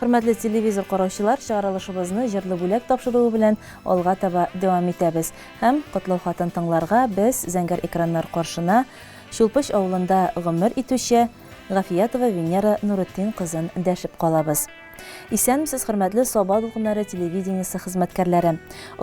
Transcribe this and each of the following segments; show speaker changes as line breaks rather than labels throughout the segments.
Хөрмәтле телевизор караучылар, чыгарылышыбызны җырлы бүләк тапшыруы белән алга таба дәвам итәбез. Һәм котлау хатын тыңларга без зәңгәр экраннар каршына Чулпыч авылында гомер итүче Гафиятова Венера Нуретдин кызын дәшеп калабыз. Исәнмесез, хөрмәтле Саба дулкыннары телевидениесе хезмәткәрләре!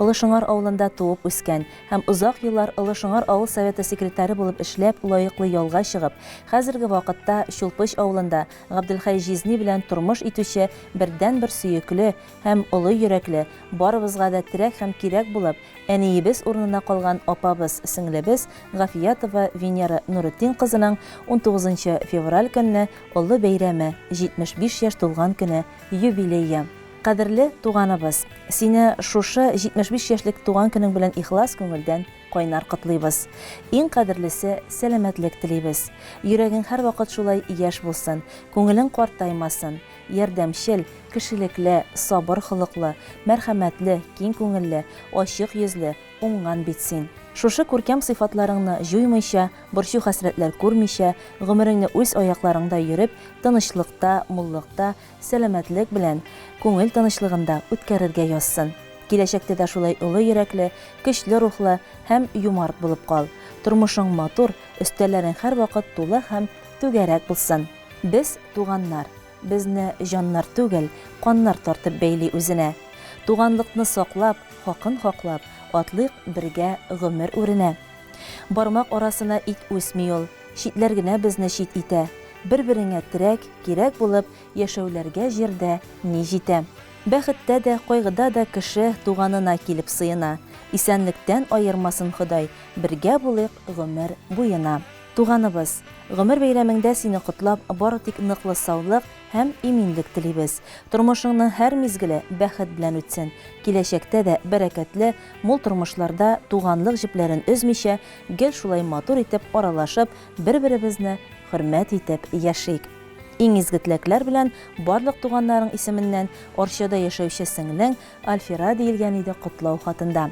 Олы Шыңар авылында туып үскән һәм озак еллар Олы Шыңар авыл советы секретаре булып эшләп лаеклы ялга чыгып, хәзерге вакытта Чулпыч авылында Габделхәй җизни белән тормыш итүче бердәнбер сөекле һәм олы йөрәкле, барыбызга да терәк һәм кирәк булып, әниебез урынына калган апабыз, сеңлебез Гафиятова Венера Нуретдин кызының унтугызынчы февраль көнне олы бәйрәме, 75 яшь тулган көне, юбилее. Кадерле туганыбыз! Сине шушы 75 яшьлек туган көнең белән ихлас күңелдән кайнар котлыйбыз. Иң кадерлесе, сәламәтлек телибез. Йөрәгең һәрвакыт шулай яшь булсын, күңелең картаймасын. Ярдәмчел, кешелекле, сабыр холыклы, мәрхәмәтле, киң күңелле, ачык йөзле, уңган бит син. Шушы күркәм сыйфатларыңны җуймыйча, борчу-хәсрәтләр күрмичә, гомереңне үз аякларыңда йөреп, тынычлыкта, муллыкта, сәламәтлек белән, күңел тынычлыгында үткәрергә язсын. Киләчәктә дә шулай олы йөрәкле, көчле рухлы һәм юмарт булып кал. Тормышың матур, өстәлләрең һәрвакыт тулы һәм түгәрәк булсын. Без, туганнар. Безне җаннар түгел, каннар тартып бәйли үзенә. Туганлыкны саклап, хакын хаклап, атлыйк бергә гомер үренә. Бармак арасына ит үсми ул, читләр генә безне чит итә. Бер-береңә терәк, кирәк булып, яшәүләргә җирдә ни җитә. Бәхеттә дә, кайгыда да кеше туганына килеп сыена. Исәнлектән аермасын Ходай, бергә булыйк гомер буена. Туганыбыз! Гомер бәйрәмеңдә сине котлап, бары тик ныклы саулык һәм иминлек телибез. Тормышыңның һәр мизгеле бәхет белән үтсен. Киләчәктә дә бәрәкәтле, мул тормышларда туганлык җепләрен өзмичә, гел шулай матур итеп аралашып, бер-беребезне хөрмәт итеп яшик. Иң изге теләкләр белән барлык туганнарың исеменнән Арчада яшәүче сеңлең Альфира диелгән иде котлау хатында.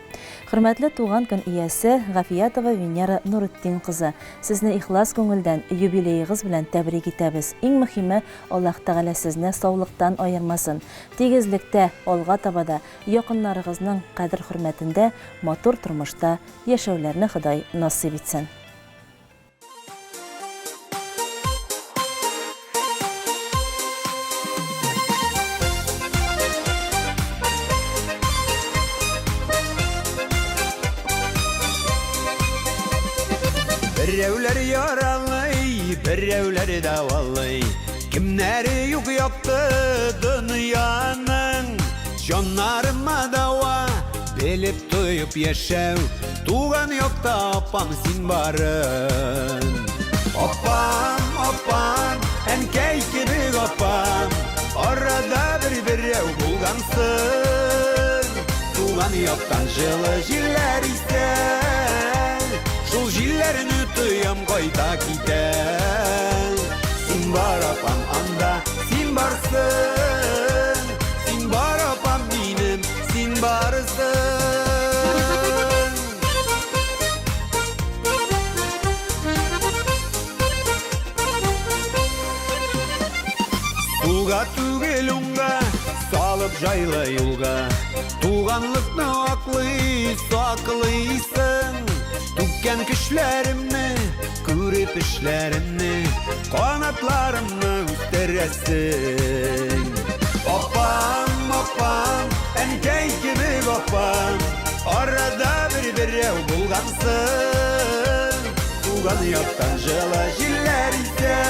Хөрмәтле туган көн иясе Гафиятова Венера Нуретдин кызы, сезне ихлас күңелдән юбилеегыз белән тәбрик итәбез. Иң мөхиме, Аллаһ Тәгалә сезне саулыктан аермасын. Тигезлектә, алга таба да якыннарыгызның кадер-хөрмәтендә матур тормышта яшәүләрне Ходай насыйп итсен.
Берәүләр яралый, берәүләр дәвалый. Кемнәре юк якты дөньяның. Җаннарыма дәва, белеп тоеп яшәү. Туган якта апам син барын. Апам, апам, әнкәй кебек апам, арада бер берәү булгансың. Туган яктан җылы җилләр исә, шул җилләрне тоям кайта китә. Син бар, апам, анда, син барсың, син бар, апам минем, Син барысың. Сулга түгел уңга, салып җайлы юлга. Туганлыкны аклый, саклыйсың. Түккән көчләремне, күреп эшләремне, канатларымны үстерәсең. Апам, апам, әнкәй кебек апам, арада бер берәү булгансың. Туган яктан җылы җилләр исә,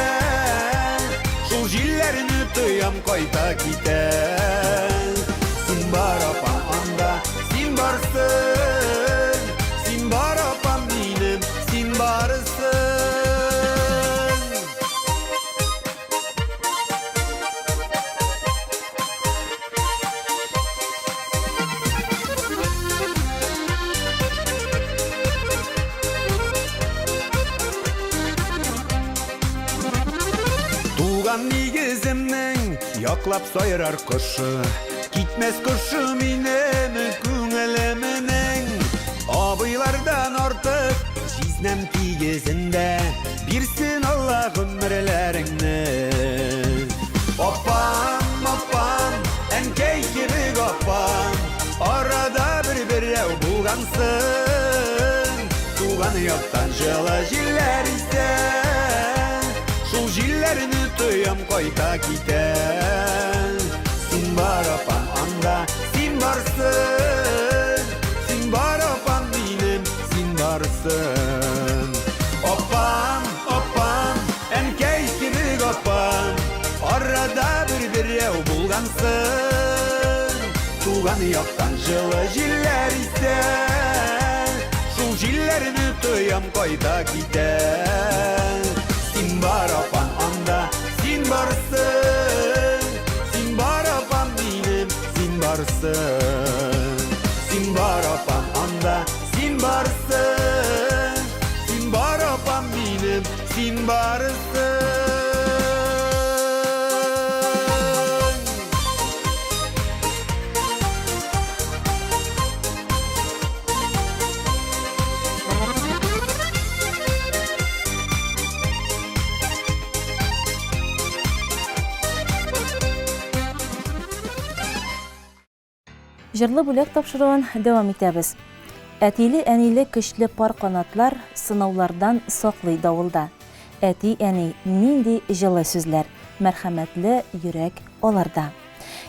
шул җилләрне тоям кайта китә. Син бар, апам, анда, син барсың, син бар, апам минем, син барысың. Туган нигеземнең яклап сайрар кошы, Китмәс кошы минем күңелемнең. Абыйлардан артык җизнәм тигезендә, Бирсен Алла гомерләреңне. Апам, апам, булгансың. Туган яктан җылы җилләр исә, шул җилләрне тоям кайта китә. Син бар, апам, анда, син барсың, син бар, апам, минем, син барсың. Апам, апам, әнкәй кебек апам, арада бер берәү булгансың. Туган яктан җылы җилләр исә, шул җилләрне тоям кайта китә. Син бар, апам, анда, син барсың, син бар, апам, минем, син барсың. Син бар, апам, анда, син барсың, син бар, апам, минем, син барсың.
Җырлы бүләк тапшыруын дәвам итәбез. Әтиле-әниле көчле пар канатлар сынаулардан саклый давылда. Әти-әни нинди җылы сүзләр, мәрхәмәтле йөрәк аларда.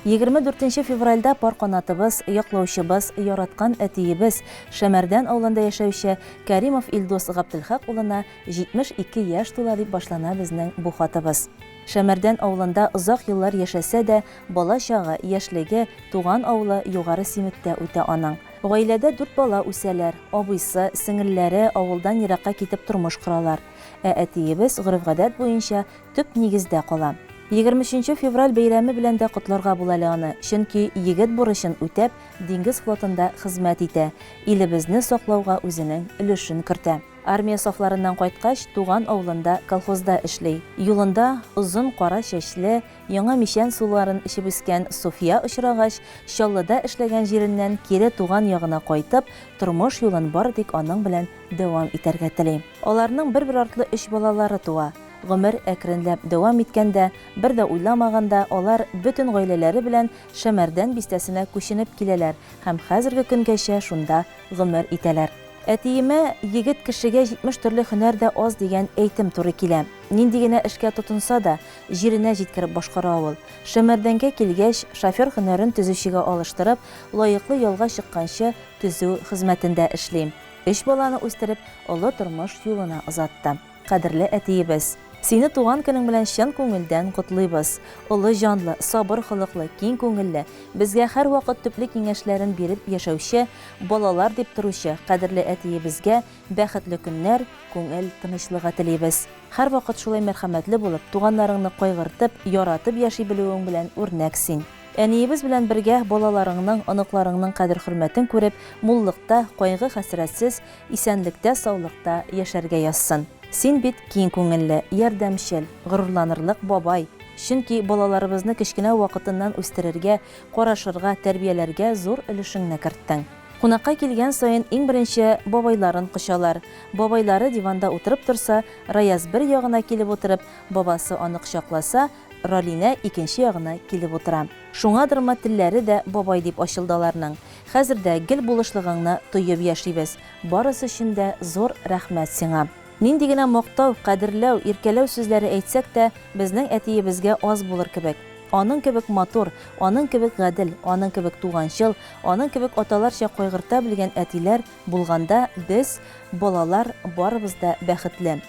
24 нче февральдә пар канатыбыз, яклаучыбыз, яраткан әтиебез, Шәмәрдән авылында яшәүче Кәримов Илдус Габделхак улына 72 яшь тула дип башлана безнең бу хатыбыз. Шәмәрдән авылында озак еллар яшәсә дә, бала чагы, яшьлеге туган авылы Югары Симеттә үтә аның. Гаиләдә дүрт бала үсәләр, абыйсы, сеңелләре авылдан еракка китеп тормыш коралар. Ә әтиебез, гореф-гадәт буенча, төп нигездә кала. 23 нче февраль бәйрәме белән дә котларга була әле аны, чөнки егет бурычын үтәп, диңгез флотында хезмәт итә, илебезне саклауга үзенең өлешен кертә. Армия сафларыннан кайткач, туган авылында колхозда эшли. Юлында озын кара чәчле, Яңа Мичән суларын эчеп үскән Суфия очрагач, Чаллыда эшләгән җиреннән кире туган ягына кайтып, тормыш юлын бары тик аның белән дәвам итәргә тели. Аларның бер-бер артлы өч балалары туа. Гомер әкренләп дәвам иткәндә, бер дә уйламаганда, алар бөтен гаиләләре белән Шәмәрдән бистәсенә күченеп киләләр һәм хәзерге көнгәчә шунда гомер итәләр. Әтиемә, егет кешегә 70 төрле һөнәр дә аз дигән әйтем туры килә. Нинди генә эшкә тотынса да, җиренә җиткереп башкара ул. Шәмәрдәнгә килгәч, шофер һөнәрен төзүчегә алыштырып, лаеклы ялга чыкканчы төзү хезмәтендә эшли. Өч баланы үстереп, олы тормыш юлына озатты. Кадерле әтиебез! Сине туган көнең белән чын күңелдән котлыйбыз. Олы җанлы, сабыр холыклы, киң күңелле, безгә һәрвакыт төпле киңәшләрен биреп яшәүче, балалар дип торучы кадерле әтиебезгә бәхетле көннәр, күңел тынычлыгы телибез. Һәрвакыт шулай мәрхәмәтле булып, туганнарыңны кайгыртып, яратып яши белүең белән үрнәк син. Әниебез белән бергә балаларыңның, оныкларыңның кадер-хөрмәтен күреп, муллыкта, кайгы-хәсрәтсез, исәнлектә-саулыкта яшәргә язсын. Син бит киң күңелле, ярдәмчел, горурланырлык бабай. Чөнки балаларыбызны кечкенә вакытыннан үстерергә, карашырга, тәрбияләргә зур өлешеңне керттең. Кунакка килгән саен иң беренче бабайларын кочалар. Бабайлары диванда утырып торса, Раяз бер ягына килеп утырып, бабасы аны кочакласа, Ралинә икенче ягына килеп утыра. Шуңадырмы, телләре дә бабай дип ачылды аларның. Хәзер дә гел булышлыгыңны тоеп яшибез. Барысы өчен дә зур рәхмәт сиңа. Нинди генә мактау, кадерләү, иркәләү сүзләре әйтсәк тә, безнең әтиебезгә аз булыр кебек. Аның кебек матур, аның кебек гадел, аның кебек туганчыл, аның кебек аталарча кайгырта белгән әтиләр булганда, без, балалар, барыбыз да бәхетле.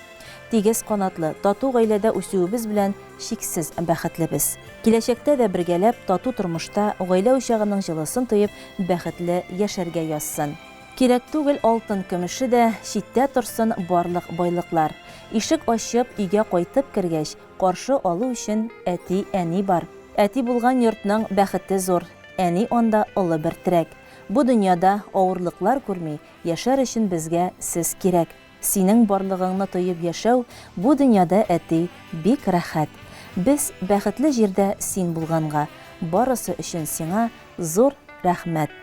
Тигез канатлы, тату гаиләдә үсүебез белән чиксез бәхетлебез. Киләчәктә дә бергәләп тату тормышта, гаилә учагының җылысын тоеп, бәхетле яшәргә язсын. Кирәк түгел алтын-көмеше дә, читтә торсын барлык байлыклар. Ишек ачып, өйгә кайтып кергәч, каршы алу өчен әти-әни бар. Әти булган йортның бәхете зур, әни анда олы бер терәк. Бу дөньяда авырлыклар күрми яшәр өчен безгә сез кирәк. Синең барлыгыңны тоеп яшәү бу дөньяда, әти, бик рәхәт. Без бәхетле җирдә син булганга, барысы өчен сиңа зур рәхмәт.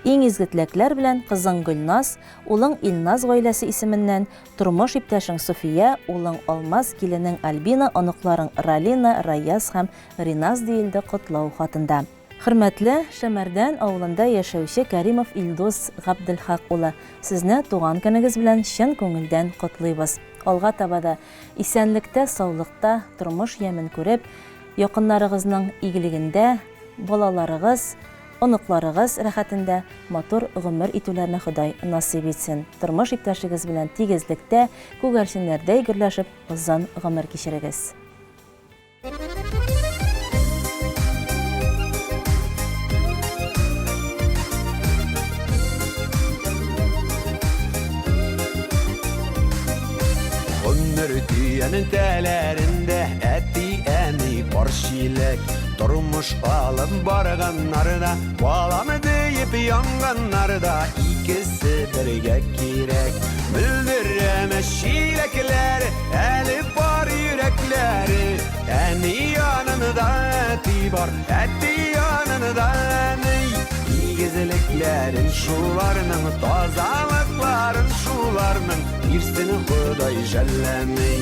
Иң изге теләкләр белән кызың Гөлназ, улың Илназ гаиләсе исеменнән, тормыш иптәшең Суфия, улың Алмаз, киленең Альбина, оныкларың Ралина, Раяз һәм Риназ, диелде котлау хатында. Хөрмәтле Шәмәрдән авылында яшәүче Кәримов Илдус Габделхак улы, сезне туган көнегез белән чын күңелдән котлыйбыз. Алга таба да исәнлектә-саулыкта, тормыш ямен күреп, якыннарыгызның игелегендә, балаларыгыз, оныкларыгыз рәхәтендә матур гомер итүләрне Ходай насыйп итсен. Тормыш иптәшегез белән тигезлектә, күгәрченнәрдәй гөрләшеп озын гомер кичерегез.
Гомер төянен тәләрендә әти-әни пар чиләк. Тормыш алып барганнар да, балам диеп янганнар да, икесе бергә кирәк. Мөлдерәмә чиләкләр, әле бар йөрәкләре. Әни янында әти бар, әти янында әни. Игезлекләрен шуларның, тазалыкларын шуларның, бирсен Ходай жәлләми.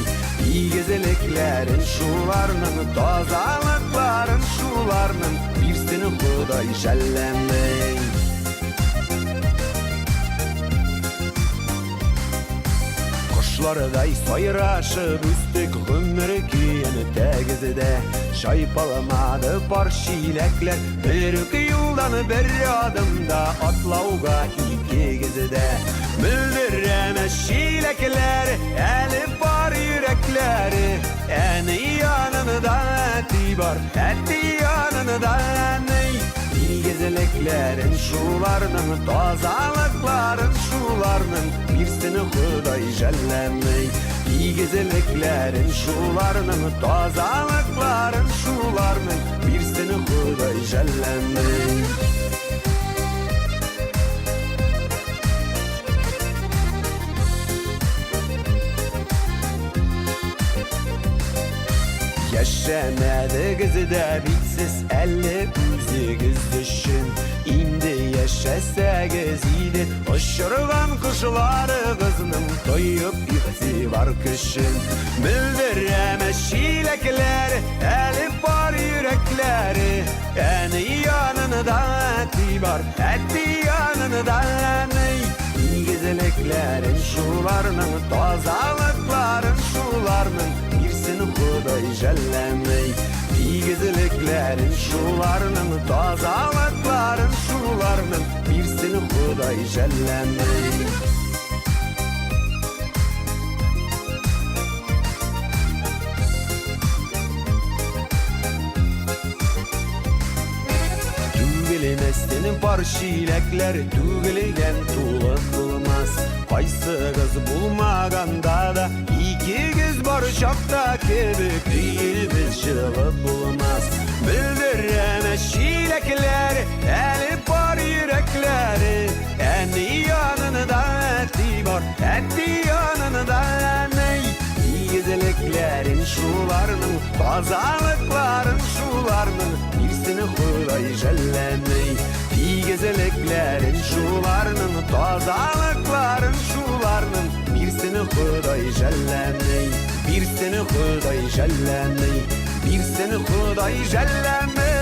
Игезлекләрен шуларның, тазалыкларын шуларның, бирсен Ходай жәлләми. Кошлардай сайрашып үстек гомер көен тәгездә. Чайпалмады пар чиләкләр, бер үк юлдан бер адымда атлауга икегездә. Мөлдерәмә чиләкләр, әле бар йөрәкләре. Әни янында әти бар, әти янында әни. Игезлекләрен шуларның, тазалыкларын шуларның, бирсен Ходай жәлләми. Игезлекләрен шуларның, тазалыкларын шуларның, бирсен Ходай жәлләми. Яшәмәдегез дә бит сез әле үзегез өчен. Инде яшәсәгез иде, очырган кошларыгызның тоеп игътибар көчен. Мөлдерәмә чиләкләр, әле бар йөрәкләре. Әни янында әти бар, әти янында әни. Игезлекләрен шуларның, тазалыкларын шуларның, бирсен Ходай жәлләми. Игезлекләрен шуларның, тазалыкларын шуларның, бирсен Ходай жәлләми. Түгелмәстен бар чиләкләр, түгелгән тулы булмас. Кайсыгыз булмаганда да, икегез бар чакта кебек өебез җылы булмас. Белдерәме чиләкләр, әле бар йөрәкләре. Әни янында әти бар, әти янында әни. Игезлекләрен шуларның, тазалыкларын шуларның, бирсен Ходай жәлләми. Игезлекләрен шуларның, тазалыкларын шуларның, бирсен Ходай жәлләми. Бирсен Ходай жәлләми. Бирсен Ходай жәлләми.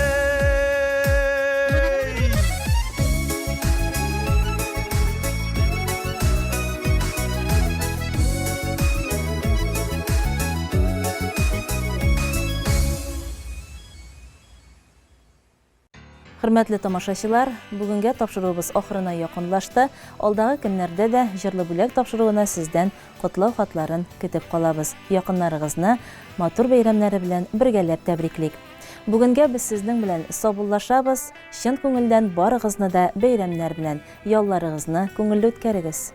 Хөрмәтле тамашачылар, бүгенгә тапшыруыбыз ахырына якынлашты. Алдагы көннәрдә дә Җырлы бүләк тапшыруына сездән котлау хатларын көтеп калабыз. Якыннарыгызны матур бәйрәмнәре белән бергәләп тәбриклик. Бүгенгә без сезнең белән саубуллашабыз, чын күңелдән барыгызны да бәйрәмнәр белән, ялларыгызны күңелле үткәрегез.